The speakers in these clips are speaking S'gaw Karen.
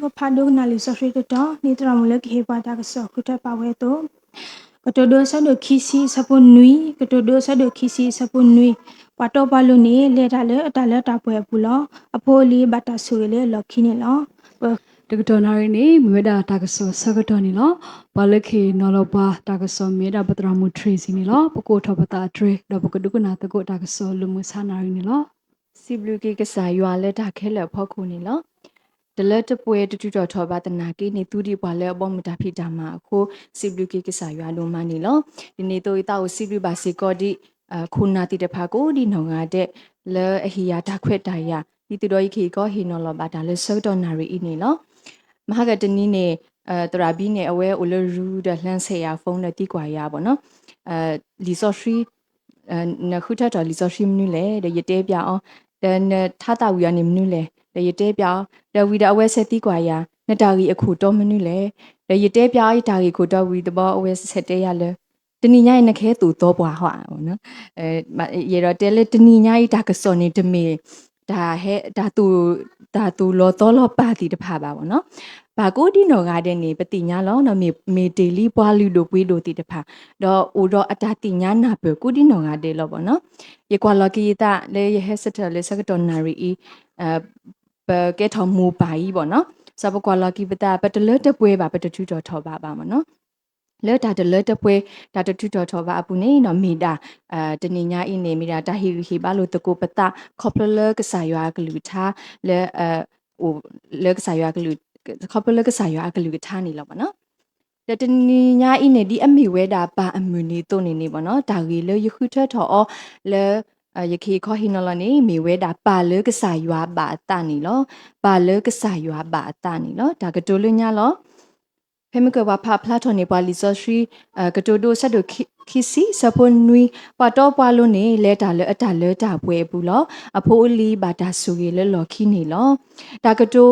ပဖးဒိကနၣ်လံာ်စီဆှံတတီၤ ဒ်သရၣ်မုၣ်လၢကဟ့ၣ်ပှၤတၢ်ကစီၣ်ဃုထၢပာ်ဝဲအသိး, ကတိၤဒိအဆၢဒိၣ်ခံဆံအဆၢဖိနွံ, ကတိၤဒိအဆၢဒိၣ်ခံဆံအဆၢဖိနွံ, ပှၤတီပှၤလိၤန့ၣ် လဲၤတၢ်လၢအတၢ်လၢတၢ်ပှဲၤအပူၤလီၤ. အဖိအလံၤဘၣ်တၢ်ဆိၣ်ဂ့ၤလၢအလီၢ်ခံန့ၣ်လီၤ. တကတီၢ်နၣ်ရံၣ်န့ၣ် မ့ၢ်ဝဲဒၣ်တၢ်ကစီၣ်အဆၢကတီၢ်န့ၣ်လီၤ. ပှၤလၢကဟ့ၣ်နီၤလီၤပှၤတၢ်ကစီၣ်မ့ၢ်ဝဲဒၣ်ပသရၣ်မုၣ် Tracy န့ၣ်လီၤ. ပကအိၣ်ထီၣ်ပသးအတြဲၤ ဒီးပကဒိကနၣ်သကိးတၢ်ကစီၣ်လၢမုၢ်ဆါနၣ်ရံၣ်န့ၣ်လီၤ. စံးဘျုးက့ၤကစၢ်ယွၤလၢတၢ်ခဲလၢာ်အဖီခိၣ်န့ၣ်လီၤ. တလၢတပှဲၤတတုၤထီၣ်ထီၣ်ဘၣ်သနာ်က့န့ၣ် သူဒံးပှၤလၢအဘီမုၢ်တၢ်ဖံးတၢ်မၤအဃိ စံးဘျုးက့ၤကစၢ်ယွၤဒိၣ်မးန့ၣ်လီၤ. ဒ်န့ၣ်အသိး ယသးအိၣ်စံးဘျုးဘၣ်စ့ၢ်ကီးဒံး ခိၣ်နၢ်သ့ၣ်တဖၣ်ကိးဒံးနီၢ်ဂၤဒဲး လၢအဟ့ၣ်ယၤတၢ်ခွဲးတၢ်ယာ် ဒ်သိးဒီးယကဟ့ၣ်ကီဟ့ၣ်နီၤလီၤဘၣ်တၢ်လၢဆၢကတီၢ်နၣ်ရံၣ်အံၤန့ၣ်လီၤ. မဟါကတနံၤန့ၣ် သရၣ်ဘံန့ၣ် အဝဲအိၣ်လၢရူဒီး လှၢဆဲးယၤ phone ဒီးသံကွၢ်ယၤဘၣ်နီၤ လံာ်စီဆှံ နဃုထၢထီၣ်လံာ်စီဆှံမနုၤလဲၣ် ဒီးယတဲပျးအီၤ, ဒီးနထါသးဝံၣ်အီၤန့ၣ်မနုၤလဲၣ် ဒီးယတဲပျးအီၤ, ဒီးဝံၤဒီးအဝဲဆဲးသံကွၢ်ယၤ နတၢ်ဂ့ၢ်အခိၣ်တီမနုၤလဲၣ်, ဒီးယတဲပျးအီၤယတၢ်ဂ့ၢ်ခိၣ်တီဝံၤတဘျီ အဝဲဆဲးတဲယၤလၢ တနံၤညါအံၤနကဟဲသိၣ်သီပှၤဟီဧါနီၤ, ယအဲၣ်ဒိးတဲလၢတနံၤညါအံၤတၢ်ကစီၣ်န့ၣ် တမ့ၢ် တၢ်ဟဲ တၢ်သိၣ် တၢ်သိၣ်လီၤသီလီၤပာ်သ့ၣ်တဖၣ်ဘၣ်နီၤ, ပၢ်ကိးဒံးနီၢ်ဂၤဒဲးန့ၣ် ပသ့ၣ်ညါလီၤ မ့ၢ်တ့ၢ်လံပှၤလုၢ်ဒိၣ်ပှ့ၤဒိၣ်သ့ၣ်တဖၣ်, ဒီးအိၣ်ဒီးအတၢ်သ့ၣ်ညါနၢ်ပၢၢ်ကိးဒံးနီၢ်ဂၤဒဲးလီၤဘၣ်နီၤ, ယကွၢ်လီၤက့ၤယသးလၢယဟဲဆၢထၢၣ်လၢဆၢကတီၢ်နၣ်ရံၣ်အံၤ ပကဲထီၣ်မိၢ်ပၢ်အံၤဘၣ်နီၤ, စီၤပကွၢ်လီၤက့ၤပသး ပတလၢတပှဲၤဘၣ် ပတထုးထီၣ်ထီၣ်ဘးဘၣ်နီၤ, လၢတၢ်တလၢတပှဲၤ တၢ်တထုးထီၣ်ထီၣ်ဘးအပူၤန့ၣ်နီၤ မ့ၢ်ဒၣ် တနံၤညါအံၤန့ၣ် မ့ၢ်ဒၣ်တၢ်ဟ့ၣ်ဂံၢ်ဟ့ၣ်ဘါလိာ်သကိးပသး ခီဖျိလၢကစၢ်ယွၤအကလုၢ်ကထါ လၢ အိၣ် လၢကစၢ်ယွၤကလုၢ် ခီဖျိလၢကစၢ်ယွၤအကလုၢ်ကထါန့ၣ်လီၤဘၣ်နီၤ, ဒီးတနံၤညါအံၤန့ၣ် ဒ်အမ့ၢ်ဝဲဒၣ်ပၢ်အမုၢ်နံၤအသိးန့ၣ်န့ၣ်ဘၣ်နီၤ တၢ်ဂ့ၢ်လၢယဃုထၢထီၣ်အီၤလၢ ယကဟ့ၣ်ခီဟ့ၣ်နီၤလီၤန့ၣ် မ့ၢ်ဝဲဒၣ်ပၢ်လၢကစၢ်ယွၤဘၣ်အသးန့ၣ်လီၤ. ပၢ်လၢကစၢ်ယွၤဘၣ်အသးန့ၣ်လီၤ. တၢ်ကတိၤလၢညါလီၤ. ဖဲမ့ၢ်ကပှၤဖးဖျါထီၣ်န့ၢ်ပှၤလံာ်စီဆှံ ကတိၤဒိအဆၢဒိၣ်ခံဆံ ဆၢဖိနွံ, ပှၤတီပှၤလိၤန့ၣ် လဲၤတၢ်လၢအတၢ်လၢတၢ်ပှဲၤအပူၤလီၤ. အဖိအလံၤဘၣ်တၢ်ဆိၣ်ဂ့ၤလၢလီၢ်ခံန့ၣ်လီၤ. တၢ်ကတိၤ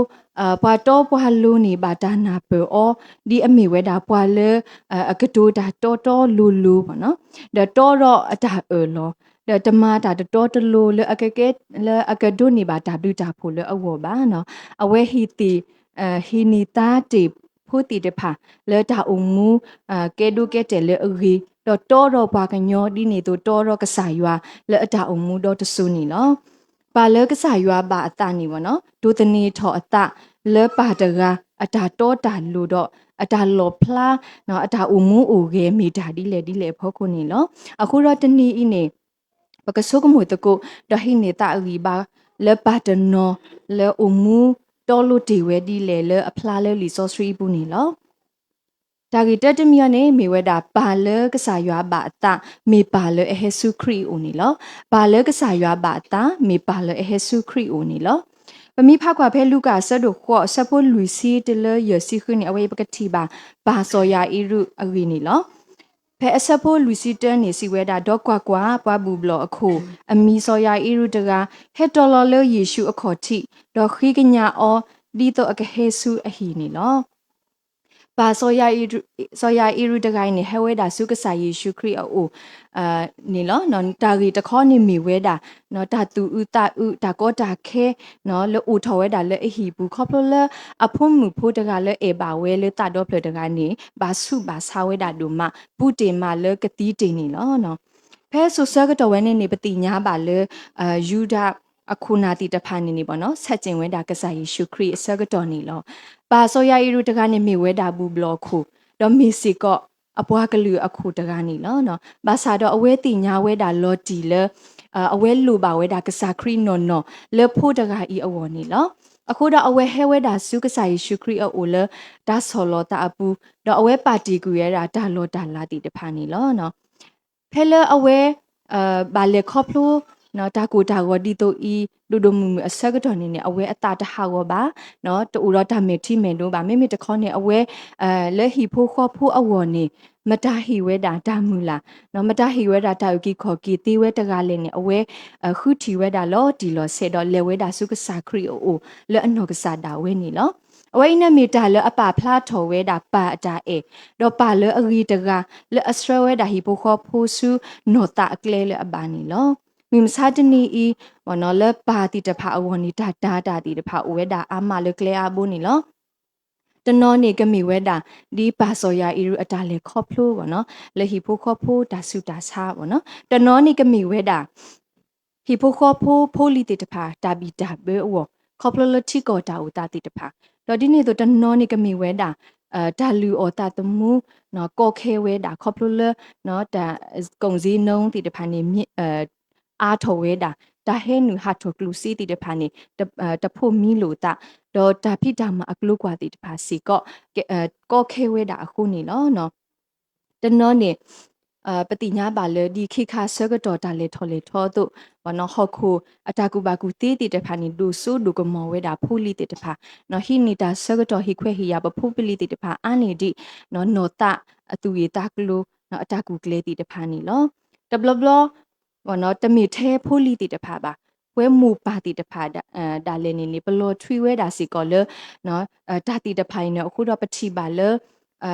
ပှၤတီပှၤလိၤန့ၣ် ဘၣ်တၢ်နၢ်ပၢၢ်အီၤ ဒ်အမ့ၢ်ဝဲဒၣ်ပှၤလၢ အကတိၤတၢ်တီတီလိၤလိၤဘၣ်နီၤ, ဒီးတီထီၣ်အတၢ်အၢၣ်လီၤ, ဒီးတမၤတၢ်တတီတလိၤလၢအကကဲ လၢအကဒိးန့ၢ်ဘၣ်တၢ်ဘျုးတၢ်ဖှိၣ်လၢအဂီၢ်ဘၣ်နီၤ. အဝဲဟ့ၣ်သ့ၣ် ဟ့ၣ်န့ၢ်သါတ့ၢ်ဖိသ့ၣ်တဖၣ် လၢတၢ်အိၣ်မူ ကဲဒိကဲတဲာ်လၢအဂ့ၤ, ဒီးတီထီၣ်ပှၤကညီ ဒ်န့ၣ်အသိးတီထီၣ်ကစၢ်ယွၤ လၢအတၢ်အိၣ်မူဒီတစိၤန့ၣ်လီၤ. ပၢ်လၢကစၢ်ယွၤဘၣ်အသးန့ၣ်ဘၣ်နီၤ ဒိးသန့ၤထီၣ်အသးလၢပၢ်တဂၤ အတၢ်တီတၢ်လိၤဒီး အတၢ်လီၣ်ဖျါ အတၢ်အိၣ်မူအိၣ်ဂဲၤမ့ၢ်တၢ်ဒ်လဲၣ်ဒ်လဲၣ်အဖီခိၣ်န့ၣ်လီၤ. အဃိဒီးတနံၤအံၤန့ၣ် ပကဆိကမိၣ်သကိး ဒီးဟံးန့ၢ်သးအဂံၢ်ဘါ လၢပၢ်တနီၤ လၢအိၣ်မူတီလိၤတ့ၢ်ဝဲဒ်လဲၣ်လၢအဖျါလၢလံာ်စီဆှံအပူၤန့ၣ်လီၤ. တၢ်ဂ့ၢ်တၢတမံၤအံၤန့ၣ် မ့ၢ်ဝဲဒၣ်ပၢ်လၢကစၢ်ယွၤဘၣ်အသး မ့ၢ်ပၢ်လၢအဟဲဆူခရံာ်အအိၣ်န့ၣ်လီၤ. ပၢ်လၢကစၢ်ယွၤဘၣ်အသး မ့ၢ်ပၢ်လၢအဟဲဆူခရံာ်အအိၣ်န့ၣ်လီၤ. ပမ့ၢ်ဖးကွၢ်ဖဲလူၤကၣ်အဆၢဒိၣ်ဃိး အဆၢဖိလွံၢ်ဆံတုၤလၢယဲၢ်ဆံဃုန့ၣ် အဝဲအံၤပကထံၣ်ဘၣ် ပၢ်စီၤယၤအ့ရူးအဂ့ၢ်န့ၣ်လီၤ. ဖဲအဆၢဖိလွံၢ်ဆံတၢန့ၣ် စံးဝဲဒၣ်, ဒီးကွၢ်ကွၢ်, ပှၤဘူၣ်ဘျီၣ်အခိၣ် အမံၤစီၤယၤအ့ရူးတဂၤ ဟဲတီၤလီၤလၢယ့ၣ်ၡူးအခီၣ်ထံး, ဒီးဃ့ကညးအီၤ ဒ်သိးအကဟဲဆူအဟံၣ်န့ၣ်လီၤ. ပၢ်စီၤယၤအ့ရူးတဂၤအံၤန့ၣ် ဟဲဝဲဒၣ်ဆူကစၢ်ယ့ၣ်ၡူးခရံာ်အအိၣ် န့ၣ်လီၤ. တၢ်ဂ့ၢ်တခီန့ၣ်မ့ၢ်ဝဲဒၣ် တၢ်သူၣ်အုးသးအုး တၢ်ကီတၢ်ခဲ လၢအိၣ်ထီၣ်ဝဲဒၣ်လၢအဟံၣ်ပူၤ ခီဖျိလၢအဖိမုၣ်ဖိတဂၤလၢအဲၣ်ဘၣ်ဝဲလၢသးဒီဖျၢၣ်တဂၤန့ၣ် ဘၣ်ဆူးဘၣ်ဆါဝဲဒၣ်ဒိၣ်မး ဘူးတ့ၢ်မးလၢကသံတ့ၢ်န့ၣ်လီၤ. ဖဲစိၤဆၢကတီၢ်ဝဲန့ၣ်န့ၣ် ပသ့ၣ်ညါဘၣ်လၢ ယူဒၤအခိၣ်နၢ်သ့ၣ်တဖၣ်န့ၣ်န့ၣ်ဘၣ်နီၤ ဆဲးစ့ၣ်ဝဲဒၣ်ကစၢ်ယ့ၣ်ၡူးခရံာ်အဆၢကတီၢ်န့ၣ်လီၤ. ပၢ်စီၤယၤအ့ရူးတဂၤန့ၣ်မ့ၢ်ဝဲဒၣ်ဘူၣ်ဘျီၣ်အခိၣ် ဒီးမ့ၢ်စ့ၢ်ကီးအပှၤကလုာ်အခိၣ်တဂၤန့ၣ်လီၤ. ဘၣ်ဆၣ်ဒီးအဝဲသ့ၣ်ညါဝဲဒၣ်လီၤတံၢ်လၢ အဝဲလိၣ်ဘၣ်ဝဲဒၣ်ကစၢ်ခရံာ်နီၢ်နီၢ်လၢဖိတဂၤအံၤအဂီၢ်န့ၣ်လီၤ. အဃိဒီးအဝဲဟဲဝဲဒၣ်ဆူကစၢ်ယ့ၣ်ၡူးခရံာ်အအိၣ်လၢတၢ်ဆီၣ်လီၤသးအပူၤ ဒီးအဝဲပာ်တ့ၢ်ကွံာ်ဝဲဒၣ်တၢ်လီၢ်တၢ်လၤသ့ၣ်တဖၣ်န့ၣ်လီၤ. ဖဲလၢအဝဲ ဘၣ်လဲၤခီဖျိ တၢ်ကိၢ်တၢ်ဂီၤဒ်သိးအံၤ ဒိၣ်ဒိၣ်မုၢ်မုၢ်အဆၢကတီၢ်န့ၣ်န့ၣ် အဝဲအသးတဟးဂီၤဘၣ်, တအိၣ်ဒီးတၢ်မဲာ်ထံမဲာ်နိဘၣ်. မ့မ့ၢ်တခီန့ၣ် အဝဲ လၢဟံၣ်ဖိဃီဖိအဂီၢ်န့ၣ် မတၤဟ့ၣ်ဝဲဒၣ်တၢ်မုၢ်လၢ်, မတၤဟ့ၣ်ဝဲဒၣ်တၢ်အုၣ်က့ၤခီၣ်က့ၤသ့ဝဲတဂၤလဲၣ်န့ၣ် အဝဲ ဃုထံၣ်ဝဲဒၣ်လီၤတံၢ်လီၤဆဲးဒီးလဲၤဝဲဒၣ်ဆူကစၢ်ခရံာ်အအိၣ်လၢအနီၢ်ကစၢ်ဒၣ်ဝဲန့ၣ်လီၤ. အဝဲအံၤန့ၣ်မ့ၢ်တၢ်လၢအပာ်ဖျါထီၣ်ဝဲဒၣ်ပၢ်အတၢ်အဲၣ်, ဒီးပၢ်လၢအဂ့ၤတဂၤ လၢအဆှၢဝဲဒၣ်ဟံၣ်ဖိဃီဖိဆူနီၢ်သးအကျဲလၢအဘၣ်န့ၣ်လီၤ. မုၢ်မဆါတနံၤအံၤ လၢပၢ်သ့ၣ်တဖၣ်အဂီၢ်န့ၣ် တၢ်တာ်တၢ်သ့ၣ်တဖၣ်အိၣ်ဝဲဒၣ်အါမးလၢကျဲအါဘိန့ၣ်လီၤ. တနီၤန့ၣ်ကမ့ၢ်ဝဲဒၣ် ဒ်ပၢ်စီၤယၤအံရူအတၢ်လဲၤခီဖျိဘၣ်နီၤ လၢဟံၣ်ဖိဃီဖိတၢ်ဆူးတၢ်ဆါဘၣ်နီၤ. တနီၤန့ၣ်ကမ့ၢ်ဝဲဒၣ် ဟံၣ်ဖိဃီဖိဖိလံၤသ့ၣ်တဖၣ် တၢ်ဘံၣ်တၢ်ဘၢအဂီၢ် ခီဖျိလၢထံကီၢ်တၢ်အိၣ်သးသ့ၣ်တဖၣ်, ဒီးဒ်န့ၣ်အသိးတနီၤန့ၣ်ကမ့ၢ်ဝဲဒၣ် တၢ်လုၢ်အီၣ်သးသမူ ကီခဲဝဲဒၣ် ခီဖျိလၢ တၢ် ကိၣ်စ့နုံး သ့ၣ်တဖၣ်န့ၣ် အါထီၣ်ဝဲဒၣ်, တၢ်ဟဲနုာ်ဟးထီၣ်ကျိၣ်စ့သ့ၣ်တဖၣ်န့ၣ် တဖိးမံလိာ်သး, ဒီးတၢ်ဖံးတၢ်မၤအကျိၤကွာ်သ့ၣ်တဖၣ်စ့ၢ်ကီး ကီခဲဝဲဒၣ်အဃိန့ၣ်လီၤ. တနီၤန့ၣ် ပသ့ၣ်ညါဘၣ်လၢဒ်ခ့ခါဆၢကတီၢ်တၢ်လဲၤထီၣ်လဲၤထီအသိး ဟီၣ်ခိၣ်အတၢ်ကူၣ်ဘၣ်ကူၣ်သ့သ့ၣ်တဖၣ်န့ၣ် ဒိၣ်စိဒိၣ်ကမီၤဝဲဒၣ်ဖိလံၤသ့ၣ်တဖၣ်, ဟံးန့ၢ်တၢ်ဆၢကတီၢ်ဟ့ၣ်ခွဲးဟ့ၣ်ယာ်ပဖိပလံၤသ့ၣ်တဖၣ်အါန့ၢ်ဒံး နီၢ်သးအသူၣ်ဂ့ၢ်သးကျိၤ အတၢ်ကူၣ်ကျဲၤသ့ၣ်တဖၣ်န့ၣ်လီၤ. တဘျီဘျီ တမ့ၢ်ထဲဖိလံၤသ့ၣ်တဖၣ်ဘၣ်, ပဝဲမိၢ်ပၢ်သ့ၣ်တဖၣ်ဒၣ်လဲာ်န့ၣ်န့ၣ် ပလီၤထွံဝဲဒၣ်စ့ၢ်ကီးလၢ တၢ်သ့ၣ်တဖၣ်အံၤန့ၣ် အဃိဒီးပထံၣ်ဘၣ်လၢ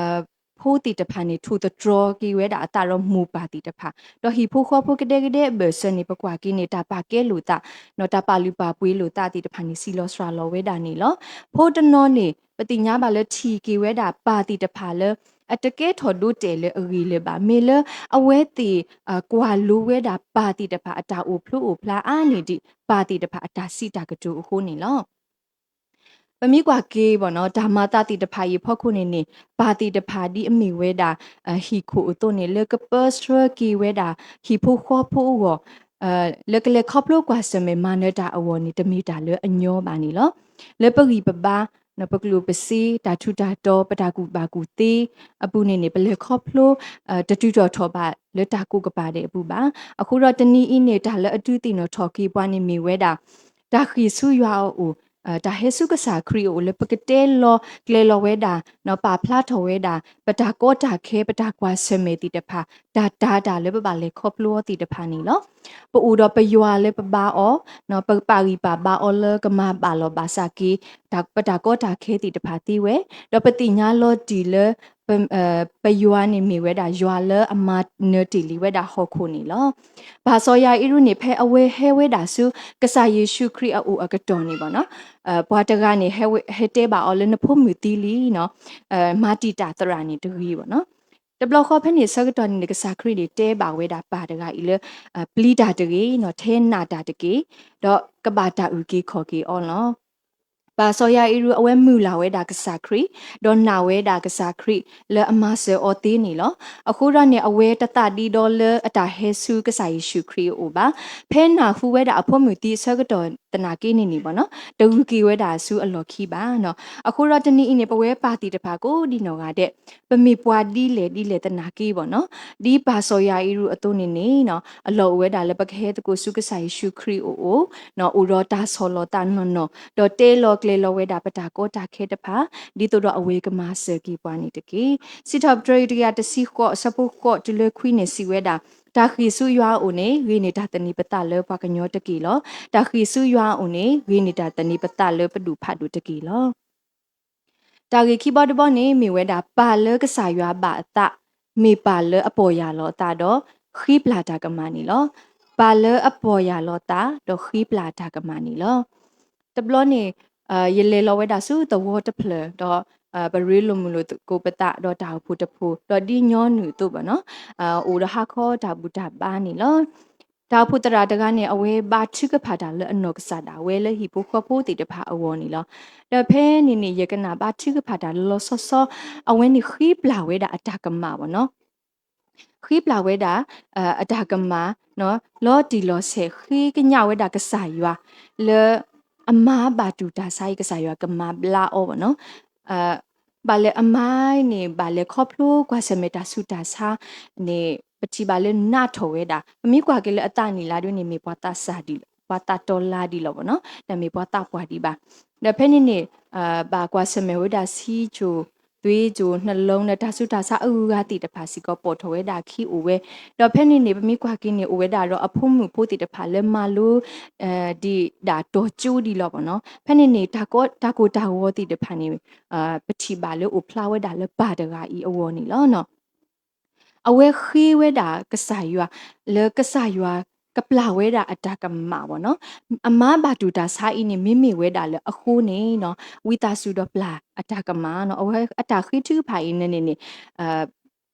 ဖိသ့ၣ်တဖၣ်န့ၣ် ထိၣ်သတြီၤက့ၤဝဲဒၣ်အသးဒီးမိၢ်ပၢ်သ့ၣ်တဖၣ်, ဒီးဟံၣ်ဖိဃီဖိကဒဲကဒဲအဘၢၣ်စၢၤန့ၣ် ပကွၢ်က့ၤန့ၣ် တၢ်ပာ်ကဲလိာ်သး ဒီးတၢ်ပာ်လုၢ်ပာ်ပှ့ၤလိာ်သးသ့ၣ်တဖၣ်န့ၣ် စံးလီၤစှၤလီၤဝဲဒၣ်န့ၣ်လီၤ. ဖိတနီၤန့ၣ် ပသ့ၣ်ညါဘၣ်လၢထံၣ်က့ၤဝဲဒၣ်ပၢ်သ့ၣ်တဖၣ်လၢ အတကဲထီၣ်ဒိတဲာ်လၢအဂ့ၤလၢၤဘၣ်, မ့ၢ်လၢအဝဲသ့ၣ် ကွၢ်လိဝဲဒၣ်ပၢ်သ့ၣ်တဖၣ်အတၢ်အိၣ်ဖျိအိၣ်ဖျါအါန့ၢ်ဒံး ပၢ်သ့ၣ်တဖၣ်အတၢ်စံးတၢ်ကတိၤအဃိန့ၣ်လီၤ. ပမ့ၢ်ကွၢ်က့ၤဘၣ်နီၤ တၢ်မၤသးသ့ၣ်တဖၣ်အံၤအဖီခိၣ်န့ၣ်န့ၣ် ပၢ်သ့ၣ်တဖၣ်ဒ်အမ့ၢ်ဝဲဒၣ် ဟံၣ်ခိၣ်အသိးန့ၣ် လၢကပၢဆှၢက့ၤဝဲဒၣ် ဟံၣ်ဖိဃီဖိအဂီၢ် လၢကလဲၤခီဖျိကွၢ်ဆၢၣ်မဲာ်မၤနၢၤတၢ်အဂီၢ်န့ၣ် တမ့ၢ်တၢ်လၢအညီဘၣ်န့ၣ်လီၤ. လၢပဂံၢ်ပဘါ ပကျိၣ်ပစ့ တၢ်ထူးတၢ်တီၤ ပတၢ်ကူၣ်ဘၣ်ကူၣ်သ့အပူၤန့ၣ်န့ၣ် ပလဲၤခီဖျိ တတုၤထီၣ်ထီၣ်ဘၣ်လၢတၢ်ကိးကပၤဒဲးအပူၤဘၣ်. အဃိဒီးတနံၤအံၤန့ၣ် တၢ်လၢအဒုးသ့ၣ်နီၣ်ထီၣ်က့ၤပှၤန့ၣ်မ့ၢ်ဝဲဒၣ် တၢ်ဃ့ၢ်ဆူယွၤအအိၣ်, တၢ်ဟဲဆူကစၢ်ခရံာ်အအိၣ် လၢပကတဲလီၤကျဲၤလီၤဝဲဒၣ် ပာ်ဖျါထီၣ်ဝဲဒၣ် ပတၢ်ကီတၢ်ခဲ ပတၢ်ကွၢ်ဆၢၣ်မဲာ်သ့ၣ်တဖၣ် တၢ်တၤတၢ်လၢပဘၣ်လဲၤခီဖျိအီၤသ့ၣ်တဖၣ်န့ၣ်လီၤ. ပအိၣ်ဒီးပယွၤလၢပဘါအီၤ, ပပာ်ဂံၢ်ပာ်ဘါအီၤလၢကမၤဘၣ်လီၤဘၣ်စးက့ၤ ပတၢ်ကီတၢ်ခဲသ့ၣ်တဖၣ်သ့ဝဲ, ဒီးပသ့ၣ်ညါလီၤတံၢ်လၢ ပယွၤန့ၣ်မ့ၢ်ဝဲဒၣ်ယွၤလၢအမၤနၢၤတ့ၢ်လံဝဲဒၣ်ဟီၣ်ခိၣ်န့ၣ်လီၤ. ပၢ်စီၤယၤအံရူန့ၣ် ဖဲအဝဲဟဲဝဲဒၣ်ဆူ ကစၢ်ယ့ၣ်ၡူးခရံာ်အအိၣ်အကတီၢ်န့ၣ်ဘၣ်နီၤ, ပှၤတဂၤန့ၣ် ဟဲတဲဘၣ်အီၤလၢ နဖိမုၣ်သံလံနီၤ, မၤတံာ်တာ်သရၣ်န့ၣ်တဂ့ၤဘၣ်နီၤ. တဘျီဃီဖဲန့ၣ်ဆၢကတီၢ်န့ၣ်န့ၣ် ကစၢ်ခရံာ်န့ၣ်တဲဘၣ်ဝဲဒၣ်ပၢ်တဂၤအံၤလၢ ပျံၤတၢ်တဂ့ၤနီၤ, ထဲနးတၢ်တက့ၢ်, ဒီးကဘၣ်တၢ်အုၣ်က့ၤခီၣ်က့ၤအီၤလီၤ. ပၢ်စီၤယၤအံရူအဝဲမုၢ်လၢ်ဝဲဒၣ်ကစၢ်ခရံာ်, ဒီးနာ်ဝဲဒၣ်ကစၢ်ခရံာ်လၢအမၤစၢၤအီၤသ့န့ၣ်လီၤ. အဃိဒီးန့ၣ် အဝဲတသးဒံးဒီးလၢအတၢ်ဟဲဆူကစၢ်ယ့ၣ်ၡူးခရံာ်အအိၣ်ဘၣ်. ဖဲနၢ်ဟူဝဲဒၣ်အဖိမုၣ်သံအဆၢကတီၢ်သနာ်က့န့ၣ်န့ၣ်ဘၣ်နီၤ, တဂုာ်က့ၤဝဲဒၣ်ဆူအလီၢ်ခံဘၣ်နီၤ. အဃိဒီးတနံၤအံၤန့ၣ် ပဝဲပၢ်သ့ၣ်တဖၣ်ကိးဒံနီၢ်ဂၤဒဲး ပမ့ၢ်ပှၤဒ်လဲၣ်ဒ်လဲၣ်သနာ်က့ဘၣ်နီၤ, ဒ်ပၢ်စီၤယၤအံရူအသိးန့ၣ်န့ၣ်နီၤ, အလီၢ်အိၣ်ဝဲဒၣ်လၢပကဟဲသကိးဆူကစၢ်ယ့ၣ်ၡူးခရံာ်အအိၣ်, အိၣ်ဒီးတၢ်ဆီၣ်လီၤသးနီၢ်နီၢ်, ဒီးတဲလီၤကျဲၤလီၤဝဲဒၣ်ပတၢ်ကီတၢ်ခဲတဖၣ်, ဒ်သိးဒီးအဝဲကမၤစၢၤက့ၤပှၤန့ၣ်တက့ၢ်. စံးထီၣ်ပတြၢၤအံၤတကယၤတဆံဃိး အဆၢဖိဃိးတုၤလၢခွံန့ၣ်စံးဝဲဒၣ်, တၢ်ဃ့ၢ်ဆူယွၤအအိၣ်န့ၣ် ဂ့ၤန့ၢ်တၢ်သန့ၤပသးလၢပှၤကညီတက့ၢ်လီၤ. တၢ်ဃ့ၢ်ဆူယွၤအအိၣ်န့ၣ် ဂ့ၤန့ၢ်တၢ်သန့ၤပသးလၢပဒိၣ်ဖးဒိၣ်တက့ၢ်လီၤ. တၢ်ဂ့ၢ်ခံဘီတဘီန့ၣ် မ့ၢ်ဝဲဒၣ် ပၢ်လၢကစၢ်ယွၤဘၣ်အသး, မ့ၢ်ပၢ်လၢအပီၢ်ယၢ်လီၤအသးဒီး ဃ့ပျၢ်တၢ်ကမၣ်န့ၣ်လီၤ. ပၢ်လၢအပီၢ်ယၢ်လီၤသး ဒီးဃ့ပျၢ်တၢ်ကမၣ်န့ၣ်လီၤ. တဘျီန့ၣ် ယလဲၤလီၤဝဲဒၣ်ဆူသဝီတဖျၢၣ် ဒီး ပရ့လိာ်မုာ်လိာ်သကိးပသးဒီးတၢ်အိၣ်ဖှိၣ်တဖှိၣ် ဒီးဒ်ညီနုၢ်အသိးဘၣ်နီၤ, အိၣ်ဒီးဟါခီတၢ်ဘူၣ်တၢ်ဘါန့ၣ်လီၤ. တၢ်အိၣ်ဖှိၣ်သရၣ်တဂၤန့ၣ် အဝဲဘါထုကဖၣ်တၢ်လၢအနီၢ်ကစၢ်ဒၣ်ဝဲလၢဟံၣ်ဖိဃီဖိသ့ၣ်တဖၣ်အဂီၢ်န့ၣ်လီၤ. ဒီးဖဲန့ၣ်န့ၣ် ယကနၣ်ဘါထုကဖၣ်တၢ်လီၤဆီဆီ အဝဲန့ၣ်ဃ့ပျၢ်ဝဲဒၣ်အတၢ်ကမၣ်ဘၣ်နီၤ. ဃ့ပျၢ်ဝဲဒၣ် အတၢ်ကမၣ် လီၤတံၢ်လီၤဆဲး ဃ့ကညးဝဲဒၣ်ကစၢ်ယွၤ လၢအမၤဘၣ်တူၢ်တၢ်ဆါအံၤ ကစၢ်ယွၤကမၤဘျါအီၤဘၣ်နီၤ. ဘၣ်လဲၤအမါန့ၣ် ဘၣ်လဲၤခီဖျိကွၢ်ဆၢၣ်မဲာ်တၢ်ဆူးတၢ်ဆါန့ၣ် ပထံၣ်ဘၣ်လၢနးထီၣ်ဝဲဒၣ် ပမ့ၢ်ကွၢ်က့ၤလၢအသးနံၣ်လါဒ်န့ၣ် မ့ၢ်ပှၤသးစၢ်ဒံး ပှၤသးတီၤလါဒံးလီၤဘၣ်နီၤ တမ့ၢ်ပှၤသးပှၢ်ဒံးဘၣ်. ဒီးဖဲန့ၣ်န့ၣ် ဘၣ်ကွၢ်ဆၢၣ်မဲာ်ဝဲဒၣ်ဆံးစိၤ သွေးကြော နှလုံး ဒီးတၢ်ဆူးတၢ်ဆါအဂုၤအဂၤသ့ၣ်တဖၣ်စ့ၢ်ကီး ပိာ်ထီၣ်ဝဲဒၣ်အခံအိၣ်ဝဲ. ဒီးဖဲန့ၣ်န့ၣ် ပမ့ၢ်ကွၢ်က့ၤန့ၣ် အိၣ်ဝဲဒၣ်ဒီးအဖိမုၣ်ဖိသ့ၣ်တဖၣ်လၢမၤလိ ဒံးဒၣ်တီၤကၠိဒံးလီၤဘၣ်နီၤ. ဖဲန့ၣ်န့ၣ် တၢ်ကိၢ်တၢ်ဂီၤသ့ၣ်တဖၣ်န့ၣ် ပထံၣ်ဘၣ်လၢအိၣ်ဖျါဝဲဒၣ်လၢပၢ်တဂၤအံၤအဂီၢ်န့ၣ်လီၤ. အဝဲဃ့ဝဲဒၣ်ကစၢ်ယွၤ လၢကစၢ်ယွၤ ကပျၢ်ဝဲဒၣ်အတၢ်ကမၣ်ဘၣ်နီၤ. အမါဘၣ်တူၢ်တၢ်ဆါအံၤန့ၣ် မ့မ့ၢ်ဝဲဒၣ်လၢအဃိန့ၣ်နီၤ ဝံသးစူၤဒီးပျၢ်အတၢ်ကမၣ်နီၤ. အဝဲအတၢ်ဃ့ထုကဖၣ်အံၤန့ၣ်န့ၣ်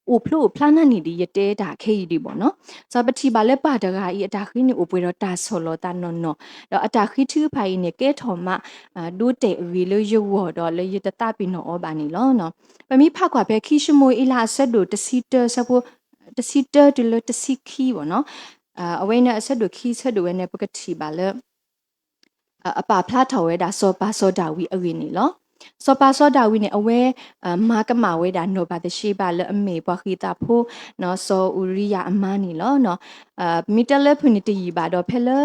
အိၣ်ဖျိအိၣ်ဖျါနၢ်န့ၣ်ဒ်ယတဲတၢ်ခဲအံၤဒံးဘၣ်နီၤ. စီၤပထံၣ်ဘၣ်လၢပၢ်တဂၤအံၤ အတၢ်ဃ့န့ၣ်အိၣ်ပှဲၤဒီးတၢ်ဆီၣ်လီၤသးနီၢ်နီၢ်, ဒီးအတၢ်ဃ့ထုကဖၣ်အံၤန့ၣ် ကဲထီၣ်မး ဒိတဲာ်အဂ့ၤလၢယဂီၢ်ဒီးလၢယတသးပ့ၤနီၣ်အီၤဘၣ်န့ၣ်လီၤ. ပမ့ၢ်ဖးကွၢ်ဖဲခံၡမူၤအ့လးအဆၢဒိၣ်တဆံတၢ အဆၢဖိ တဆံတၢတုၤလၢတဆံခံဘၣ်နီၤ. အဝဲန့ၣ်အဆၢဒိၣ်ခံဆၢဒိၣ်ဝဲန့ၣ် ပကထံၣ်ဘၣ်လၢ အပာ်ဖျါထီၣ်ဝဲဒၣ်စီၤပၤစီၤဒၤဝံးအဂ့ၢ်န့ၣ်လီၤ. စီၤပၤစီၤဒၤဝံးန့ၣ် အဝဲ မၤကမၣ်ဝဲဒၣ်နီၢ်ဘၤသရှ့ဘၤလၢအမ့ၢ်ပှၤဃံးသးဖိ စီၤအူၤရံယၤအမါန့ၣ်လီၤ. ပမ့ၢ်တဲလၢဖုၣ်န့ၣ်တယံာ်ဘၣ်ဒီး ဖဲလၢ